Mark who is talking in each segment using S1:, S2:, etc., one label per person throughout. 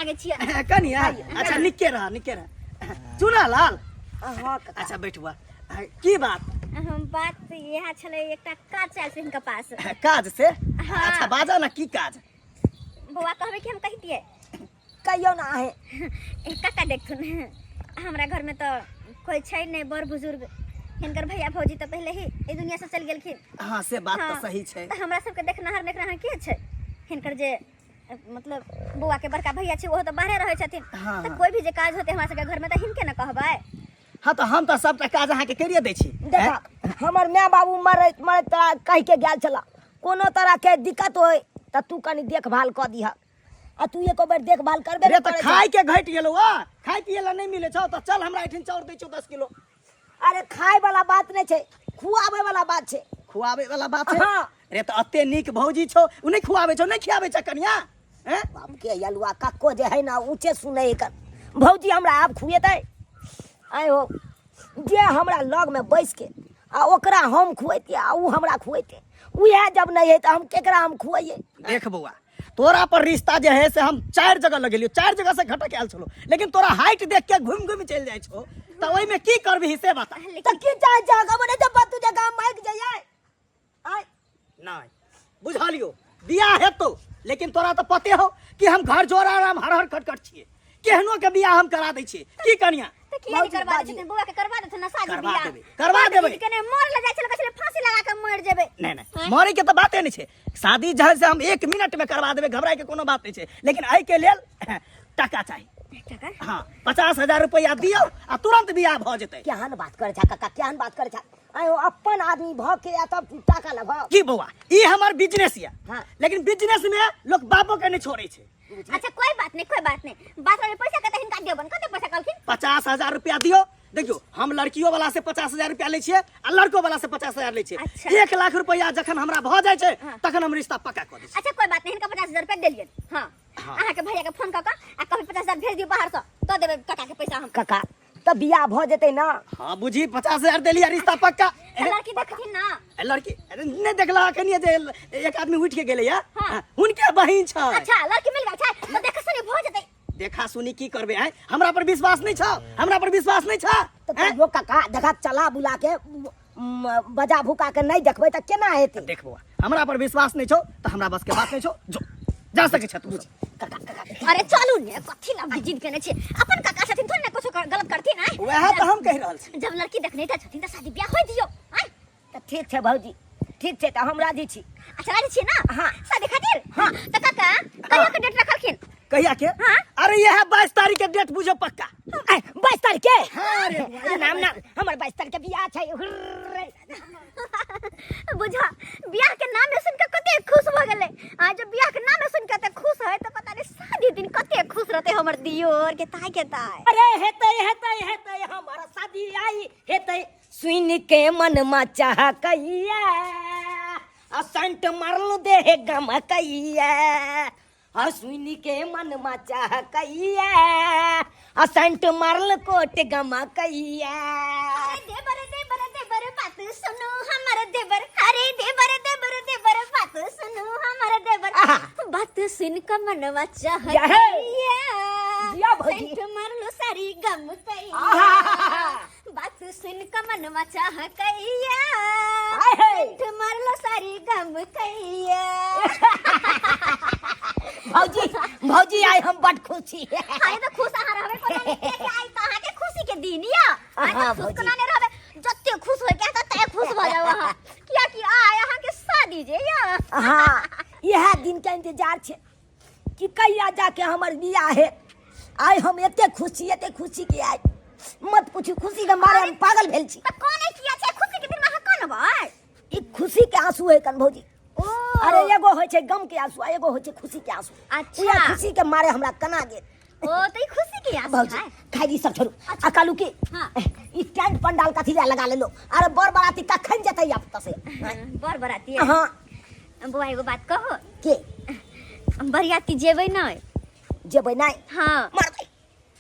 S1: लागै छियै।
S2: कनिया, अच्छा निके रह, निके रह। चुना लाल।
S3: हाँ काका।
S2: अच्छा बैठुआ, की बात?
S1: हम बात इएह छलै, एकटा काज आयल छै हिनका पास।
S2: काज से?
S1: हाँ।
S2: अच्छा बाजा ना, की काज?
S1: बौआ कहबै कि हम कहितियै?
S3: कहियौ ना अहें।
S1: ए, काका देखथुन, हमरा घर में तऽ कोई छै नहि बड़ बुजुर्ग, हिनकर भैया भौजी तऽ पहिले ही एहि दुनिया से चलि गेलखिन।
S2: हाँ से बात
S1: हाँ,
S2: तऽ सही छै।
S1: तऽ हमरा सबके देखनाहर देखनाहर के छै? हिनकर जे मतलब बौआ के बड़का भैया छै, ओहो तऽ बाहरे रहै छथिन।
S2: हाँ,
S1: तऽ
S2: हाँ।
S1: कोई भी जे काज होतै हमरा सबके घर में तऽ हिनके ने कहबै।
S2: हाँ तऽ हम तऽ सबटा काज अहाँके करिए दै छी।
S3: देखा, हमर माय बाबू मरैत मरैत तोरा कहि के गेल छला, कोनो तरह के दिक्कत होय तऽ तू कनी देखभाल कऽ दिहक, आ तू एको बेर देखभाल करबे
S2: रे
S3: नहि
S2: तऽ
S3: करै
S2: खाय के घटि गेलौ, आ खाय पिए ला नहि मिलै छौ तऽ चल हमरा एहिठिन चाउर दै छौ 10 किलो।
S3: छह। अरे खाय वाला बात नहि छै, खुआबै वाला बात छै।
S2: खुआबै वाला बात छै?
S3: हाँ।
S2: रे तऽ एते नीक भौजी छौ, उ नहि खुआबै छौ, नहि खियाबै छौ कनिया? हैं?
S3: बाप के अलुआ कक्को जे है ना ऊँचे सुनै एकर। भौजी हमरा आब खुएतै? आइ हो, जे हमरा लग में बैस के आ ओकरा हम खुएतियै आ उ हमरा खुएतै, उएह जब नहि है तऽ हम केकरा हम खुएयै?
S2: देख बौआ, तोरा पर रिश्ता जे है से हम 4 जगह लगेलियो, 4 जगह से घटक आयल छलो, लेकिन तोरा हाइट देख के घुमि घुमि चलि जाइ छौ, तऽ ओहिमे की करबिही से बता।
S3: तऽ की चाहै छह? खबर नहि तऽ तू जे गाम माइक जइयै आइ?
S2: नहीं बुझलियो, बियाह हेतौ, लेकिन तोरा तऽ पते हो कि हम घर जोर आराम हर हर खटखट छियै, केहनो के बियाह हम करा दै छियै। की कनिया?
S1: तऽ किया नहि
S3: भौजी,
S1: करवा दै
S3: बाजी।
S1: छथिन? बौआ के करवा देथुन ना शादी
S2: करवा
S1: बियाह।
S2: देबै, करवा देबै।
S1: केने मर ले जाइ छलै, कहै छलै फांसी लगा के मरि जेबै।
S2: नहीं नहीं, मरे के तऽ बाते नहीं छै, शादी जहन से हम 1 मिनट में करवा देबै, घबराए के कोनो बात नहीं छै, लेकिन एहि के लेल टाका चाही।
S1: टाका?
S2: हाँ, 50,000 रुपया दियौ आ तुरंत बियाह भऽ जेतै।
S3: केहन बात करै छा काका, केहन बात करै छा? आयो अपन आदमी भऽ के आ तब तू टाका लेबह?
S2: की बौआ, ई हमर बिजनेस यऽ।
S3: हाँ।
S2: लेकिन बिजनेस में लोग बापो के नहीं छोड़ै छै।
S1: अच्छा कोई बात नहीं, कोई बात नहीं, बात रहलै पैसा कते हिनका देबन? कते पैसा कहलखिन?
S2: 50,000 रुपया दियौ। देखियौ, हम लड़कियों वाला से 50,000 रुपया लै छियै आ लड़को वाला से 50,000 लै छियै।
S1: अच्छा।
S2: 1 लाख रुपया जखन हमरा भऽ जाइ छै
S1: हाँ।
S2: तखन हम रिश्ता पक्का कऽ दै छियै।
S1: अच्छा कोई बात नहीं, हिनका 50,000 रुपया देलियनि। हाँ।
S2: हाँ।
S1: अहाँके भैया के फोन कऽ कऽ आ कहबै 50,000 भेज दियौ बाहर से, दऽ देबै काका के पैसा हम।
S3: काका तऽ बियाह भऽ जेतै ना?
S2: हाँ बुझी, 50,000 देलियै, रिश्ता पक्का।
S1: तऽ लड़की देखथिन ना?
S2: ए, लड़की अरे नहीं देखला अखन जे एक आदमी उठ के गेलै या?
S1: हाँ।
S2: हुनके बहिन छै।
S1: अच्छा लड़की मिल गेल छै तऽ देखा सुनी भऽ जेतै।
S2: देखा सुनी की करबे आय? हमरा पर विश्वास नहीं छौ? हमरा पर विश्वास नहीं छौ?
S3: तऽ
S2: आँय?
S3: कहियो काका, देखा चला बुला के बजा भुका के नहीं देखबै तऽ केना हेतै?
S2: देख बौआ, हमरा पर विश्वास नहीं छौ तऽ हमरा बस के बात नहीं छौ, जो जा सकै छ तू सब।
S3: काका, काका।
S1: अरे चलू ने, कथी ला जिद केने छी? अपन काका छथिन, थोड़े ने कुछो गलत करथिन आय?
S2: वएह तऽ हम कहि रहल छी।
S1: जब लड़की देखने तऽ छथिन तऽ शादी ब्याह होय दियौ आय।
S3: तऽ ठीक छै भौजी, ठीक छै, तऽ हम राजी छी।
S1: अच्छा राजी छी ना?
S3: हाँ।
S1: शादी खातिर?
S3: हाँ।
S1: तऽ काका कहिया के डेट रखलखिन?
S2: कहिया के?
S1: हाँ।
S2: अरे यह 22 तारीख के डेट बुझो पक्का।
S3: आय, 22 तारीख के?
S2: हाँ रे बुआ,
S3: नाम नाम हमर 22 तारीख के बियाह छै। हुर्रे।
S1: बुझा बियाह के नाम सुन के कते खुश भ गेलै। आ जब बियाह के नाम सुन के कते खुश है त पता नहीं शादी दिन कते खुश रहते हमर दियोर के ताय के ताय।
S3: अरे हेतै हेतै हेतै हमर शादी आई हेतै, सुन के मन मा चाह कैया आ संट मारल देह गम कैया, आ सुन के मन मा चाह कैया आ संट मारल कोट गम कैया।
S1: अरे देवर देवर देवर बात सुनो हमर देवर, अरे देवर देवर देवर बात सुनो हमर देवर,
S3: आहा।
S1: बात सुन के मनवा चाह
S3: या हे।
S1: कैया
S3: जिया भौजी।
S1: संट मारलो सारी गम कैया,
S3: आहा।
S1: बात सुन के मनवा चाह कैया
S3: आय हे।
S1: संट मारलो सारी गम कैया।
S3: भौजी, भौजी आइ हम बड खुश छी।
S1: आइ तऽ खुश अहाँ रहबै, पता नहीं किया कि आइ तऽ अहाँके खुशी के दिन या। आइ तऽ
S3: हाँ,
S1: खुश
S3: भौजी।
S1: कोना नहि रहबै, जते खुश होय के तते खुश भऽ जाउ अहाँ, किया कि आइ अहाँके शादी जे या।
S3: हाँ, इएह दिन के इंतजार छै कि कहिया जाके हमर बियाह हे। आइ हम एते खुश छी, एते खुश छी कि आइ मत पूछू, खुशी के मारे हम पागल भेल छी।
S1: तऽ कोन किया छै खुशी के दिन में अहाँ कनबै?
S3: ई खुशी के आंसू है कन भौजी।
S1: ओ।
S3: अरे एगो होइ छै गम के आंसू आ एगो होइ छै खुशी के आंसू।
S1: अच्छा।
S3: उएह खुशी के मारे हमरा कना गेल।
S1: ओ तऽ ई खुशी के आंसू
S3: भौजी
S1: है।
S3: खाइ ई सब छोड़ू, आ कहलू कि
S1: हाँ।
S3: ई टेंट पंडाल कथी लए लगा लेलो? अरे बर बराती कखन जेतै अब तऽ से?
S1: बर बराती?
S3: हाँ।
S1: बौआ एगो बात कहो?
S3: के?
S1: बरियाती जेबै नहि?
S3: जेबै नहि?
S1: हाँ।
S3: मरबै,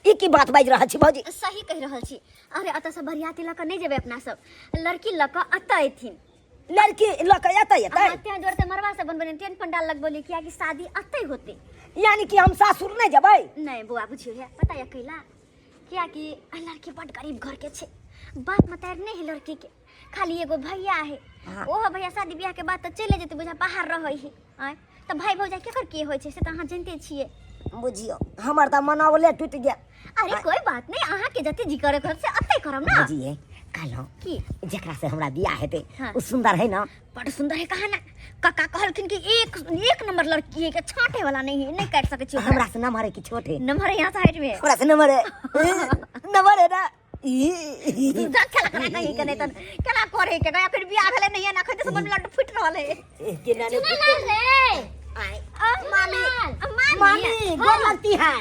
S3: ई की बात बाजि रहल छी भौजी?
S1: सही कहि रहल छी। अरे एतऽ से बरियाती लऽ कऽ नहि जेबै अपना सब, लड़की लऽ कऽ एतऽ एथिन।
S3: लड़की लऽ कऽ एतै? एतै?
S1: हाँ, तें दुआरे तऽ मरबा सब बनबेलियै, टेंट पंडाल लगबेलियै, कियाकि शादी एतै होतै।
S3: यानी कि हम सासुर नहीं जबै?
S1: नहीं बौआ, बुझियो है पता है कैला, कियाकि लड़की बड गरीब घर के छे, बाप मतार नहीं है लड़की के, खाली एगो भैया है।
S3: हाँ।
S1: ओहो भैया शादी ब्याह के बाद तो चले जेते, बुझा बाहर रहै है। आय तऽ भाई भौजाई केकर की होइ छै से तऽ अहाँ जानते छियै।
S3: बुझियो हमर तऽ मनोबले टूटि गेल।
S1: अरे कोई बात नहीं, अहाँ के जते जी करे घर से अते करब ना।
S3: बुझिए कहलहुँ
S1: की
S3: जेकरा से हमरा बियाह हेतै
S1: हाँ।
S3: ओ सुंदर है ना?
S1: बड़ सुंदर है कहा ना, काका कहलखिन कि एक एक नंबर लड़की है के छांटे वाला नहीं है, नहीं काट सके छी ओकरा।
S3: हमरा से नमहर है कि छोट है?
S1: नंबर है यहाँ से हाइट में।
S3: हमरा से नमहर है, नमहर है ना? ई
S1: जा खेला करा कहीं के नहीं तन केना करे के गया, फिर बियाह भेले नहीं है ना, खते से मन लड्डू फूट रहल है।
S3: केना ने
S4: चुनालाल रे।
S3: आय।
S1: मामी, मामी,
S3: मामी गोर लगती है।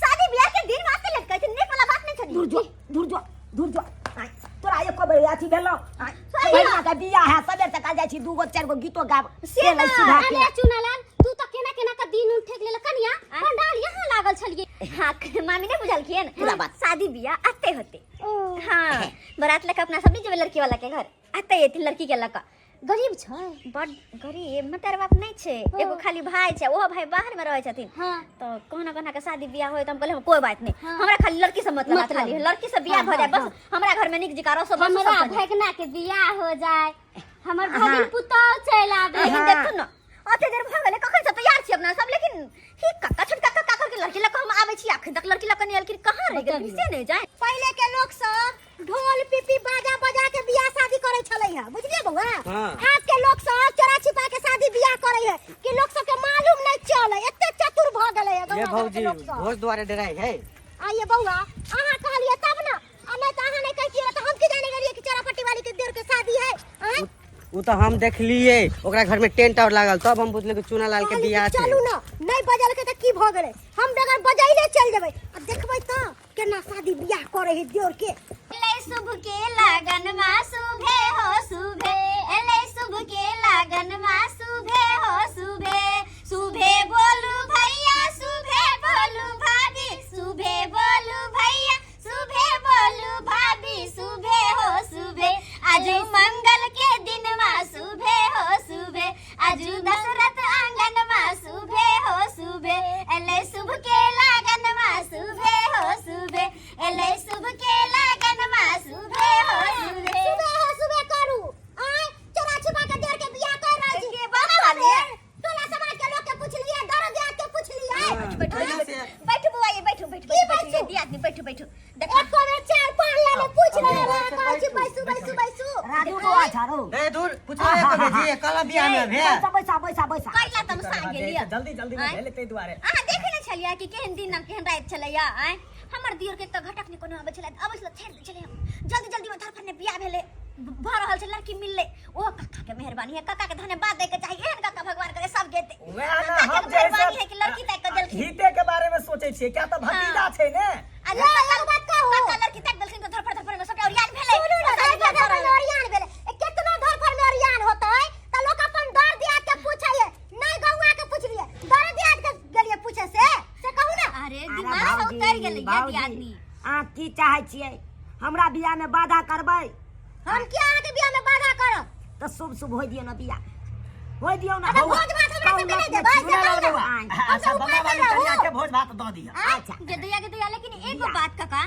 S1: शादी ब्याह के दिन वास्ते लटकै छै, नेक वाला बात नहीं छनी।
S3: दूर जो, दूर जो, दूर जो। आय, तोरा एको बेर अथी भेलौ? आय,
S1: सही
S3: भैया के बियाह है, सबेर सकाल जाइ छी, दूगो चारि गो गीतो गाब से नहि सुधा के।
S4: अरे चुनालाल, तू तो केना केना का दिन उन ठेक लेलक कनिया, पंडाल यहाँ लागल छलिए।
S1: हाँ मामी नहीं बुझलखिन
S3: पूरा बात।
S1: शादी ब्याह आते होते।
S4: ओ।
S1: हाँ बारात लेके अपना सब नहीं जेबै लड़की वाला के घर, आते एथिन लड़की के लऽ कऽ।
S4: गरीब छै?
S1: बड गरीब, मतार बाप नहीं छै, एगो खाली भाई छै, ओहो भाई बाहर में रहै छथिन।
S4: हाँ।
S1: तो कहना कहना के शादी ब्याह होय त हम कहलियै हम कोई बात नहीं,
S4: हाँ।
S1: हमरा खाली लड़की से मतलब,
S4: मतलब।
S1: खाली लड़की से ब्याह
S4: हाँ,
S1: भ जाए
S4: हाँ,
S1: बस, हमरा घर में नीक जकाँ रहो, सब बस
S4: हमरा
S1: सब बन जाए।
S4: भगना के बियाह हो जाए, हमर
S3: हाँ।
S4: भगिन पुतोह चलि आबे।
S1: लेकिन
S3: हाँ।
S1: देखू न अते देर भ गेलै, कखन से तैयार छी अपना सब, लेकिन ही काका छोटका काका करके लड़की लऽ कऽ हम आबै छी, अखन तक लड़की लऽ कऽ नहि एलखिन, कहाँ रहि गेलखिन से नहि जाए।
S5: पहिले के लोग सब ढोल पिपी बाजा बजा के बियाह शादी करे छलै है, बुझलिए बौआ?
S2: हाँ।
S5: आज के लोग सब चोरा छिपा के शादी बियाह करे है कि लोग सब के मालूम नहीं चले, एते चतुर भ गेलै है
S6: ये
S5: गौआ घर के
S6: भौजी
S5: लोग सब।
S6: भोज द्वारे डराई है।
S5: आइए बौआ, अहाँ कहलिए तब ना, आ नहीं तो अहाँ नहीं कहतिए तो हम की जाने गेलिए कि चोरापट्टी वाली के देर के शादी है। आँय?
S6: उ तो हम देखलिए ओकरा घर में टेंट और लागल, तब हम बुझलिए कि चूना लाल के
S5: कहली कि
S6: बियाह छै।
S5: चलू ना, नहीं बजल के त की भ गेलै, हम बगैर बजैले चल जेबै आ देखबै त केना शादी बियाह करे है देर के।
S1: एलै शुभ के लगन मा शुभे हो शुभे, एलै शुभ के लगन मा शुभे हो शुभे, शुभे बोलू भैया शुभे बोलू भाभी, शुभे बोलू भैया शुभे बोलू भाभी, शुभे हो शुभे, आज मंगल के दिन मा शुभे हो शुभे, आज दशरथ आंगन मा शुभे हो शुभे, एलै शुभ के लगन मा शुभे हो शुभे, एलै शुभ के लगन मा शुभे हो शुभे।
S5: सुबह हो सुबह करू, आय चोरा छिपा के देर के बियाह कर रहल छी।
S1: के बात वाले
S5: टोला समाज के लोग के पूछलिए, दरो देहात के पूछलिए।
S1: बैठो बैठो बैठो बुआ, ये बैठो बैठो
S5: की
S1: बैठो
S5: बैठू?
S1: ये दिया आदमी बैठो बैठो। देखो
S5: एको बेर चार पान लाने पूछ रहे रहे, कहै छी बैसू बैसू बैसू।
S3: राजू बौआ झाड़ू।
S6: ए दूर पूछो एको बेर जी कल बियाह में भेल।
S3: बैसा बैसा बैसा बैसा।
S1: कैला तमसा गेलियै।
S2: जल्दी जल्दी में
S1: आँय?
S2: भेलै ताहि दुआरे।
S1: अहाँ देखे ने छलियै कि केहन दिन आ केहन राति छलैया। आँय हमर दियोर के तऽ घटक नहि कोनो आबै छलै, अबै छलै छाड़ि दै छलै। जल्दी जल्दी में धरफड़ ने बियाह भेलै, भऽ रहल छै लड़की मिललै, ओहो काका के मेहरबानी है, काका के धन्यवाद दै के चाही, एहन काका भगवान करे सब के देतै।
S2: वएह ने,
S1: काका के
S2: हम जे है से
S1: मेहरबानी है कि लड़की ताकि के देलखिन।
S2: हिते के बारे में सोचै छियै, क्या तऽ भतीजा छै ने।
S1: आ जे काका
S5: बात कहू।
S1: काका लड़की ताकि देलखिन तऽ धरफड़ धरफड़ में सबटा ओरियान भेलै।
S5: सुनू ने,
S1: शादी बियाह
S5: धरफड़
S1: भऽ रहल।
S5: में ओरियान भेलै। ए, केतनो धरफड़ में ओरियान होतै तऽ लोक अपन दर दियाद के पूछै है, नहि गौआ के पुछलिए, दर दियाद के गेलिए पूछे से, से कहू ना।
S1: अरे
S3: अरे
S1: दिमाग से
S3: भौजी,
S1: उतर गेलै ये
S3: भौजी,
S1: दियादनी।
S3: अहाँ की चाहै छियै? हमरा बियाह में बाधा करबै?
S5: हम किया अहाँके बियाह में बाधा करब?
S3: तऽ शुभ शुभ होइ दियौ ने, बियाह होइ दियौ ने।
S5: अरे भोज भात हमरा सबके नहि देबै से
S2: सुना
S5: कहू
S2: लाल
S5: ना।
S2: बौआ,
S3: आँय।
S2: अच्छा
S5: हम तऽ
S2: बंगा
S5: उपाय
S2: वाली
S5: पर
S2: कनिया
S5: रहू।
S2: के भोज भात दऽ दिअ।
S3: अच्छा
S1: गेदैया गेदैया, लेकिन एगो बात काका,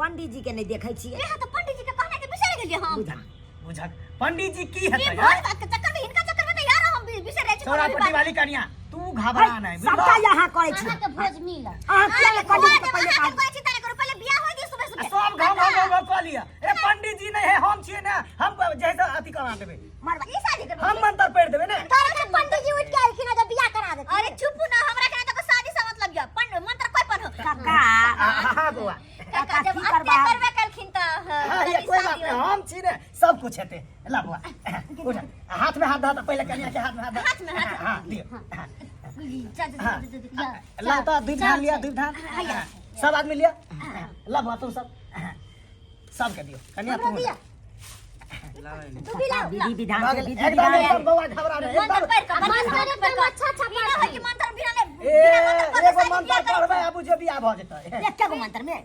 S3: पंडित जी के नहि देखै छियै?
S1: यहाँ तऽ पंडित जी के कहना के बिसरि गेलियै हम।
S3: बुझा
S2: बुझक पंडित जी की
S1: ई
S2: हेतै?
S1: भोज भात के चक्कर में, हिनका चक्कर में तऽ यार हम बिसरि जाइ छी
S2: चौरा
S1: कोनो भी
S2: पट्टी
S1: बात।
S2: वाली कनिया, तू घबरा नहि,
S3: सबटा
S2: बुझलह?
S3: यहाँ करै छी।
S4: अहाँके भोज मिलत।
S3: अहाँ किया नहि
S1: अहाँके
S3: पंडित
S1: खुआ
S3: के
S1: देब,
S3: पहिले
S1: अहाँके
S3: काज
S1: खुआ छी, तारे करू, पहिले बियाह होइ दियौ सुबह
S2: आ
S1: सुबह।
S2: सब घाव घाव घाव घाव कऽ लिअ। अरे पंडित जी नहि है, हम छियै ने, हम जैसे अथी करा देबै,
S3: मरबा
S1: ई शादी करबै।
S2: हम मंत्र पढ़ि देबै ने।
S5: तोरा के पंडित जी उठि के एलखिन हँ जे बियाह करा देथिन।
S1: अरे चुप ना, हमरा के तऽ शादी से मतलब यऽ, पंड मंत्र कोई पढ़ो।
S3: काका
S2: हाँ बौआ।
S1: काका
S3: काका,
S1: जब
S3: की
S1: अते
S3: करबा?
S1: करबे कलखिन तऽ
S2: हाँ, ये
S1: कनी
S2: कोई बात
S1: शादी
S2: नहीं,
S1: होत।
S2: हम छी ने, सब कुछ हेतै। ला बौआ, उठा, हाथ में हाथ धऽ, पहिले कनिया के हाथ में हाथ धऽ।
S1: हाथ में हाथ।
S2: हाँ दियौ। हाँ,
S1: जा, जा, जा, जा, जा, जा।
S2: ला तऽ दुई धान लिअ, दुई धान सब आदमी लिअ। ला बौआ तुम सब सबके दियौ, कनिया
S5: हमरो
S2: तू
S5: दिअ। तू भी लाओ।
S3: विधि विधान
S2: भऽ
S3: से
S2: गेलै।
S3: विधि
S2: एकदम
S3: विधान
S2: एकदम बौआ घबरा नहि,
S1: मंत्र
S2: एकदम।
S1: पढ़ि कऽ,
S5: मंत्र
S1: मंत्र
S5: एकदम
S1: पढ़ि कऽ।
S5: अच्छा अच्छा
S1: ई ना होइ कि मंत्र बिना नहि,
S2: ए
S1: बिना मंत्र पढ़ने
S2: एगो
S1: शादी
S2: मंत्र
S1: बियाह करै।
S2: पढ़बै आ बुझियौ बियाह भऽ जेतै।
S3: एके गो मंत्र में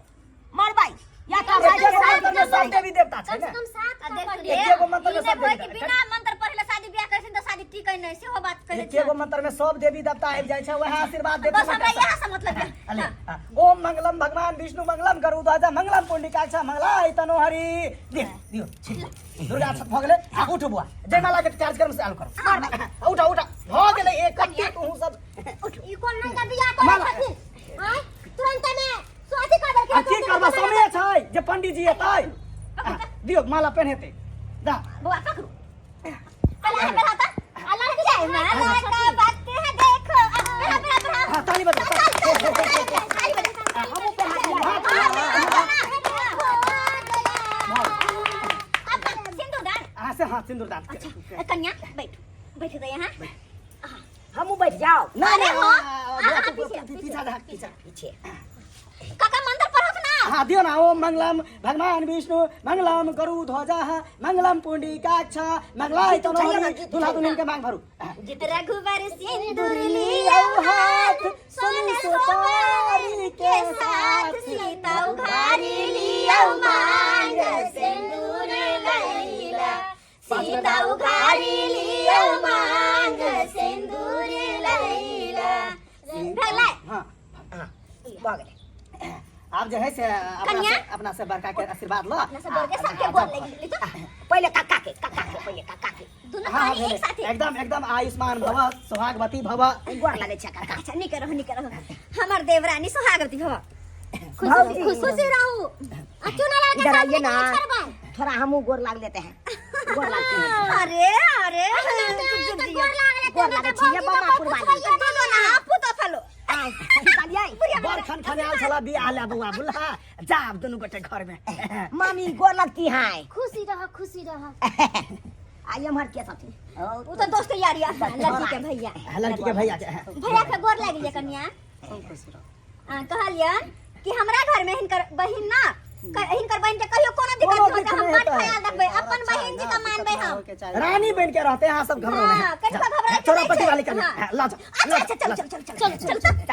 S3: मरबै। या का
S2: एके गो मंत्र में सब देवी देवता छै
S4: कम से
S2: ने
S4: कम सात
S1: आ
S4: का
S1: देख
S4: पंडित
S1: ले,
S2: एके गो मंत्र में
S1: ई
S2: सब
S1: नहि होय
S2: देवी
S1: कि
S2: देवता
S1: बिना मंत्र पढ़ले शादी बियाह करै छै तऽ शादी टिकै नहि सेहो बात कहै
S2: एके गो मंत्र में सब देवी देवता आबि जाइ छै वएह आशीर्वाद देते
S1: बस हमरा इएह से मतलब यऽ।
S2: अले, हाँ। ओम मंगलम भगवान विष्णु मंगलम गरुड़ मंगलम पुण्डिकाक्ष मंगलाय तनोहरि दियो दियो छी। दुर्गा छठ भऽ गेलै आ उठू बुआ जयमाला के कार्यक्रम से चालू करू आ, उठा उठा भऽ गेलै एक कत्ते तोहू सब
S5: ई कोन रंग के बियाह करै
S2: माला।
S5: छथिन आँय तुरंत में सोची कर देलखिन
S2: आ की करबा समय छै जे पंडीजी एतै आ, दियो माला पहिनेतै दा
S1: बौआ पकड़ू अल्लाह पे रहता अल्लाह की जय माला का बात है देखो पढ़ा पढ़ा पढ़ा
S2: हाँ ताली बजा
S1: ताली बजा
S3: हमहूँ पढ़ा दिया
S1: अब सिंदूर दान
S2: हाँ से हाँ सिंदूर दान
S1: अच्छा कन्या बैठो बैठो तो यहाँ
S3: हमहूँ बैठ जाओ
S2: ना
S1: अरे
S2: ना
S1: हो,
S2: आ,
S1: आ,
S2: तू-
S1: पीछे,
S2: तू- पीछा जा पीछा
S3: पीछे
S1: काका मंत्र पढ़त ना
S2: हाँ दियो ना ओम मंगलम भगवान विष्णु मंगलम गरुड़ ध्वजा मंगलम पुंडरीकाक्ष मंगलाय तनोहरि दुल्हा दुल्हन के मांग भरू
S1: रघुवर सिंदूर लियो हाथ सोने सुपारी के साथ सीता उघारी लियो मांग सिंदूर लैला सीता उघारी लियो मांग सिंदूर लैला भगलै
S2: हाँ
S3: भऽ गेलै
S2: आब जे है से अपना
S1: कन्या?
S2: से अपना से बड़का के आशीर्वाद ल
S1: अपना सब बोल के सबके बोल लगी तो
S3: पहिले काका के काका के पहिले काका के
S1: दुनू
S2: हाँ
S1: प्राणी
S2: भेलै।
S1: एक साथे
S2: एकदम एकदम आयुष्मान भव सौभाग्यवती भव
S3: गोर लागै छै काका
S1: अच्छा निक रहो निक रहो हमर देवरानी सोहागवती भव
S5: खुश खुशी रहू आ चुना लड़का
S3: इधर
S5: साथ
S3: आइए
S5: में
S3: ना
S5: नहीं छोड़बै
S3: थोड़ा हमहूँ गोर लाग लेते हैं गोर लागते हैं
S1: अरे अरे
S5: गोर लागले
S3: गोर लागै छी ये बमा पुरवाली
S1: दोनो ना आपू तो फलो
S3: आय निकालियै
S2: बड़ खन खनाल छला बियाह ले बौआ बुल्हा जा आब दुनू गोटे घर में
S3: मामी गोर लगती है
S4: खुशी रह खुशी रह
S3: आई हमार के साथी
S1: उ तो दोस्त यार यार लड़की के भैया
S2: लड़की के भैया के
S1: भैया के गोर लागि गेल कन्या आ कहलियन कि हमरा घर में हिनकर बहिन ना हिनकर बहिन के कहियो कोनो दिक्कत
S2: कोनो
S1: नहीं होतै हम
S2: दिक्कत
S1: बड़
S2: नहीं होतै।
S1: ख्याल रखबै अपन बहिन जी का मानबै हम
S2: रानी बन के रहते हैं यहाँ सब घबराओ नहीं
S1: हाँ, कनिको घबराए के
S2: चोरा
S1: नहीं
S2: पट्टी
S1: छै।
S2: वाली कन्या
S1: हाँ।
S2: हाँ, ला जाओ
S1: अच्छा अच्छा चल चल चल चल चल चल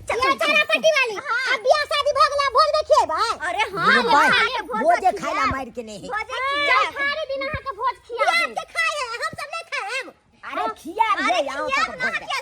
S1: चल
S5: ये चोरा पट्टी वाली अब बियाह शादी भ गेला भोज में खिएबै
S1: अरे हां
S3: भाई भोजे खाइला मार के नहीं
S1: भोजे खिया
S4: सारे दिन अहाँ के भोज खिया
S5: बियाह के खाए है हम सब नहीं खाएब
S3: अरे खिया
S1: अरे
S3: रे आओ
S1: खिया
S3: तक
S1: ना
S3: भोज
S1: खिया